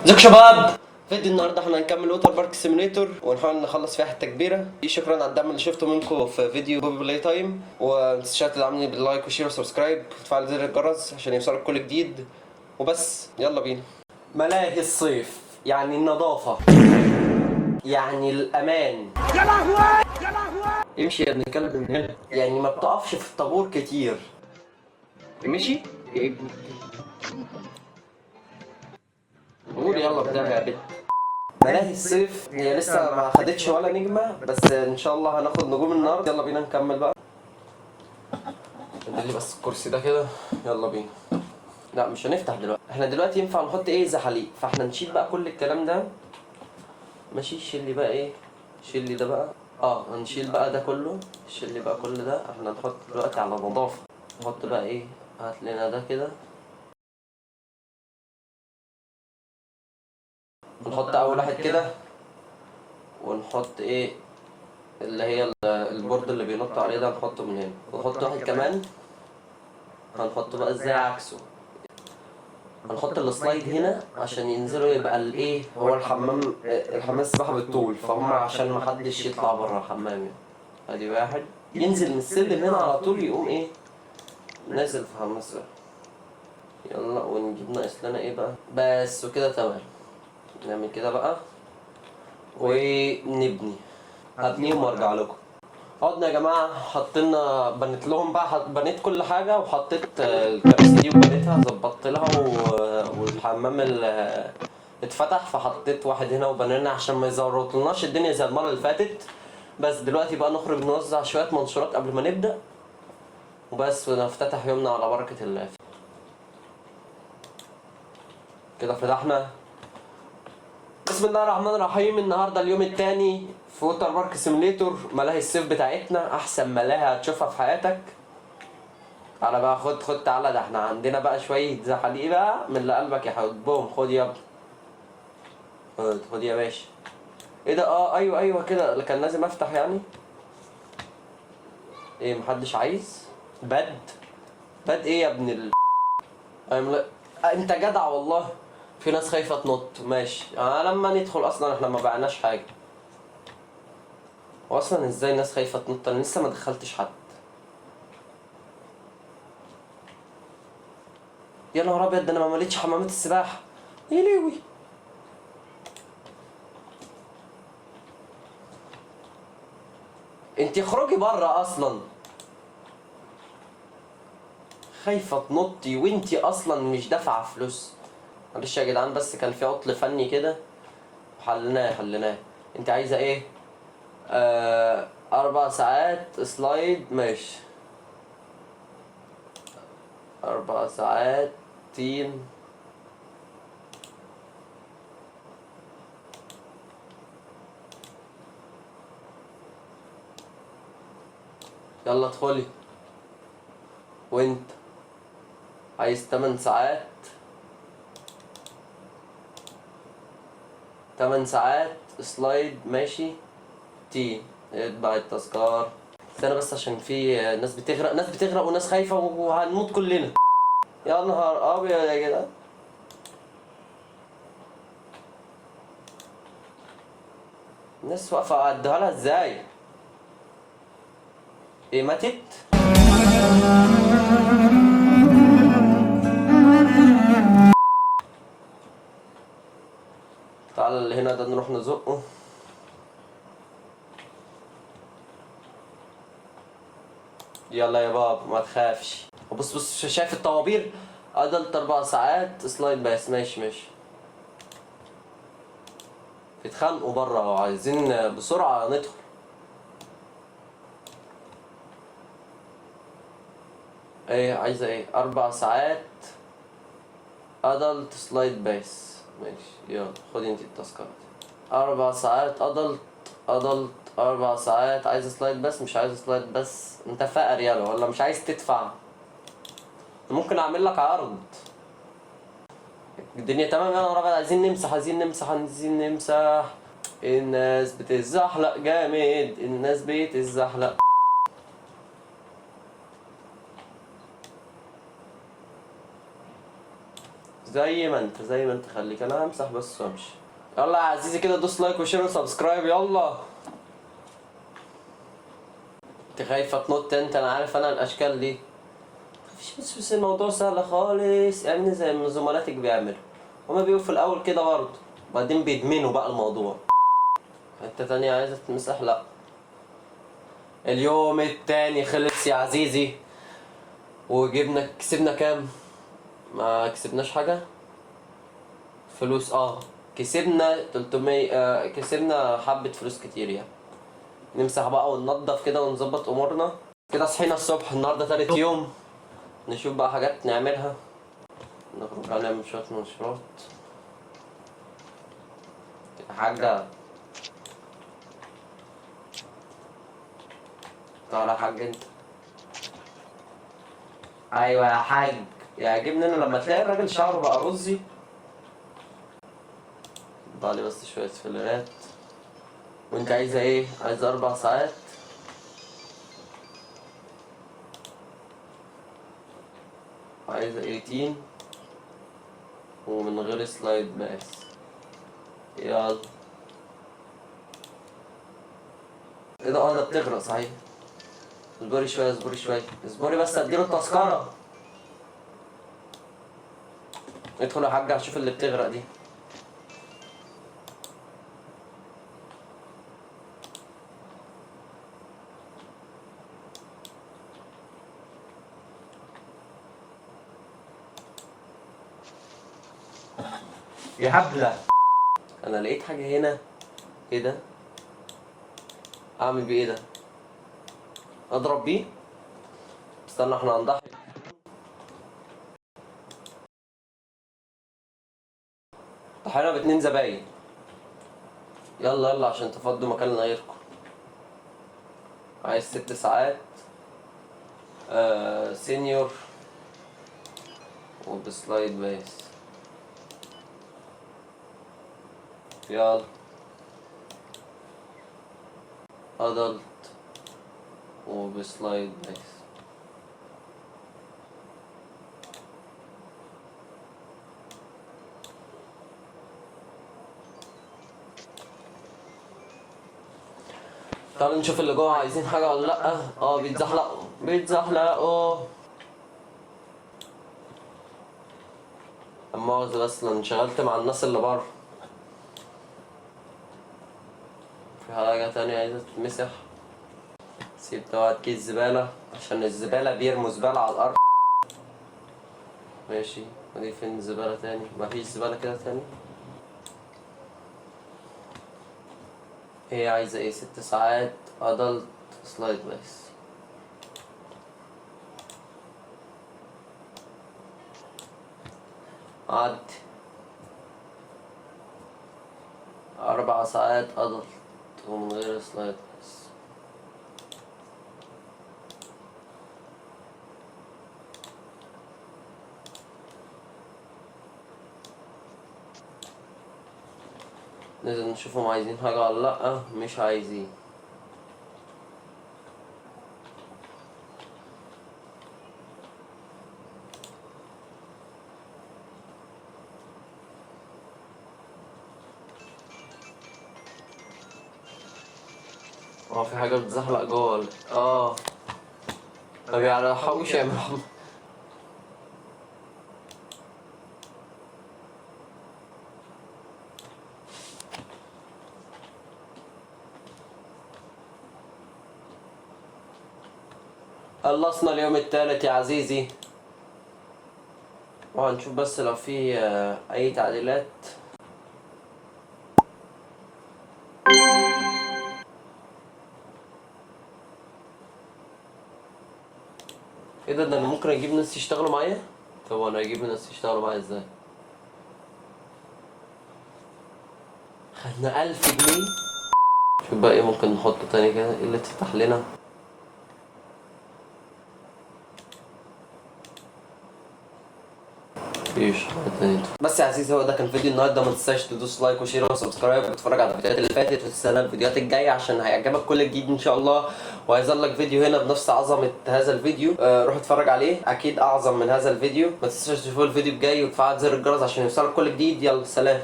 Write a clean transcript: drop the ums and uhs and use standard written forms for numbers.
ازيكم شباب؟ فيديو النهارده احنا هنكمل Water Park Simulator ونحاول نخلص فيها حتة كبيرة. شكرا على الدعم اللي شفته منكم في فيديو Poppy Playtime، ومتنساش تدعمني بال like و share و subscribe وتفعل زر الجرس عشان يوصلك كل جديد. وبس يلا بينا. ملاهي الصيف يعني النظافة، يعني الامان. يا لهوي يا لهوي، امشي يا ابن الكلب من هنا. يعني ما بتقفش في الطابور كتير. مشي يا ابن، قول يلا بدأ يا بت. ملاهي الصيف هي لسه ما خدتش ولا نجمة، بس ان شاء الله هناخد نجوم النهارده. يلا بينا نكمل بقى. لي بس الكرسي ده كده، يلا بينا. لا مش هنفتح دلوقتي، احنا دلوقتي ينفع نحط ايه؟ زحاليق. فاحنا نشيل بقى كل الكلام ده، ماشي؟ شيل لي بقى ايه؟ شيل لي ده بقى. هنشيل بقى ده كله، شيل لي بقى كل ده. احنا نحط دلوقتي على نظافة. نحط بقى ايه؟ هات لنا ده كده. نحط اول واحد كده، ونحط ايه اللي هي ال board اللي بينط عليه ده، نحطه من هنا. ونحط واحد كمان، هنحطه بقى ازاي؟ عكسه. هنحط ال slide هنا عشان ينزلوا، يبقى الايه هو الحمام، الحمام السباحة بالطول، فهم عشان محدش يطلع بره الحمام يعني. ادي واحد ينزل من السلم هنا على طول، يقوم ايه؟ نازل في حمام السباحة. يلا ونجيب ناقص لنا ايه بقى؟ بس وكده تمام. نعمل كده بقى ونبني. هبنيهم وارجع لكم. قعدنا يا جماعة، حطينا، بنيت لهم بقى، بنيت كل حاجة، وحطيت الكراسي دي وبنيتها، ظبطت لها، والحمام اللي اتفتح، فحطيت واحد هنا وبنينا عشان ما يزورطلناش الدنيا زي المرة اللي فاتت. بس دلوقتي بقى نخرج نوزع شوية منشورات قبل ما نبدأ وبس، ونفتتح يومنا على بركة الله. كده فتحنا. بسم الله الرحمن الرحيم. النهارده اليوم الثاني في Water Park Simulator، ملاهي الصيف بتاعتنا، احسن ملاهي هتشوفها في حياتك. تعالى بقى، خد خد، تعالى. ده احنا عندنا بقى شوية زحاليق بقى من اللي قلبك يحبهم. خد يا ابني، خد خد يا باشا. ايه ده؟ ايوه ايوه كده كان لازم افتح يعني. ايه محدش عايز؟ بد بد ايه يا ابن ال انت جدع والله. في ناس خايفة تنط، ماشي. لما ندخل اصلا احنا ما بعناش حاجة. واصلا ازاي الناس خايفة تنط؟ انا لسه ما دخلتش حد. يا نهار ابيض، ده انا ما مليتش حمامات السباحة. يا لهوي. انتي اخرجي بره اصلا. خايفة تنطي وانتي اصلا مش دافعة فلوس. معلش يا جدعان، بس كان في عطل فني كده وحلناه حلناه. انت عايزة ايه؟ 4 ساعات slide، ماشي. 4 ساعات team. يلا ادخلي. وانت عايز 8 ساعات، 8 ساعات slide، ماشي. تي اتبع التذكار. استنى بس عشان في ناس بتغرق، ناس بتغرق وناس خايفة وهنموت كلنا. يا نهار ابيض يا جدعان. الناس واقفة، اعديها لها ازاي؟ ايه ماتت؟ تعالى اللي هنا ده نروح نزقه. يلا يا بابا ما تخافش. بص بص، شايف الطوابير؟ adult 4 ساعات slide بس، ماشي ماشي. بيتخانقوا بره وعايزين بسرعة ندخل. ايه عايزة ايه؟ 4 ساعات adult slide pass، ماشي. يلا خدي انتي التذكرة دي. 4 ساعات adult، adult 4 ساعات. عايز slide pass؟ مش عايز slide pass. انت فقر يلا ولا مش عايز تدفع؟ ممكن اعمل لك عرض. الدنيا تمام يا نهار ابيض. عايزين نمسح، عايزين نمسح، عايزين نمسح. الناس بتتزحلق جامد، الناس بتتزحلق. زي ما انت، زي ما انت، خليك، انا همسح بس وامشي. يلا يا عزيزي كده دوس like و share و subscribe. يلا انت خايفة تنط انت، انا عارف انا الاشكال دي. مفيش، بس الموضوع سهل خالص، اعملي زي ما زملاتك بيعملوا، هما بيقوا في الاول كده برضه، بعدين بيدمنوا بقى الموضوع. حتة تانية عايزة تتمسح؟ لا. اليوم التاني خلص يا عزيزي، وجبنا كسبنا كام؟ ما كسبناش حاجة فلوس. كسبنا 300، كسبنا حبة فلوس كتير يعني. نمسح بقى وننضف كده ونظبط امورنا كده. صحينا الصبح النهارده تالت يوم، نشوف بقى حاجات نعملها، نخرج نعمل شوية منشورات. يا حاجة تعالى يا حاج انت. ايوه يا حاج. يعجبني انا لما تلاقي الراجل شعره بقى رزي. ضع لي بس شوية فيلرات. وانت عايزة ايه؟ عايزة 4 ساعات. عايزة 18 ومن غير slide pass. يلا. ايه ده؟ ده بتغرق صحيح. اصبري شوية، اصبري شوية، اصبري بس اديله التذكرة. ادخل يا حاج هشوف اللي بتغرق دي. يا هبلة. أنا لقيت حاجة هنا. إيه ده؟ أعمل بيه إيه ده؟ أضرب بيه؟ استنى إحنا هنضحي. ضحينا ب2 زباين. يلا يلا عشان تفضوا مكان غيركم. عايز 6 ساعات. senior وب slide pass. يلا adult وب slide pass. تعالوا نشوف اللي جوه عايزين حاجة ولا لأ. بيتزحلقوا، بيتزحلقوا. لا مؤاخذة بس انا انشغلت مع الناس اللي بره. في حاجة تانية عايزة تتمسح؟ سيب دوت كيس زبالة عشان الزبالة بيرموا زبالة على الأرض. ماشي، ودي فين زبالة تاني؟ مفيش زبالة كده تاني. هي عايزة ايه؟ 6 ساعات adult slide pass. عدي 4 ساعات adult ومن غير slide pass. ننزل نشوفهم عايزين حاجة ولا لأ. مش عايزين. في حاجة بتزحلق جوه ولا إيه؟ ما بيلحقوش يا محمد. خلصنا اليوم الثالث يا عزيزي، وهنشوف بس لو في اي تعديلات. ايه ده؟ ده انا ممكن اجيب ناس يشتغلوا معايا؟ طب انا اجيب ناس يشتغلوا معايا ازاي؟ خدنا 1000 جنيه. شوف بقى ايه ممكن نحطه تاني كده، ايه اللي تفتح لنا؟ مفيش حاجة تانية. بس يا عزيزي، هو ده كان فيديو النهارده. ما تنساش تدوس like و share و subscribe وتتفرج على الفيديوهات اللي فاتت وتستنى الفيديوهات الجايه، عشان هيعجبك كل جديد ان شاء الله. وهيظهر لك فيديو هنا بنفس عظمه هذا الفيديو، روح اتفرج عليه، اكيد اعظم من هذا الفيديو. ما تنساش تشوفوا الفيديو الجاي وتفعل زر الجرس عشان يوصلك كل جديد. يلا سلام.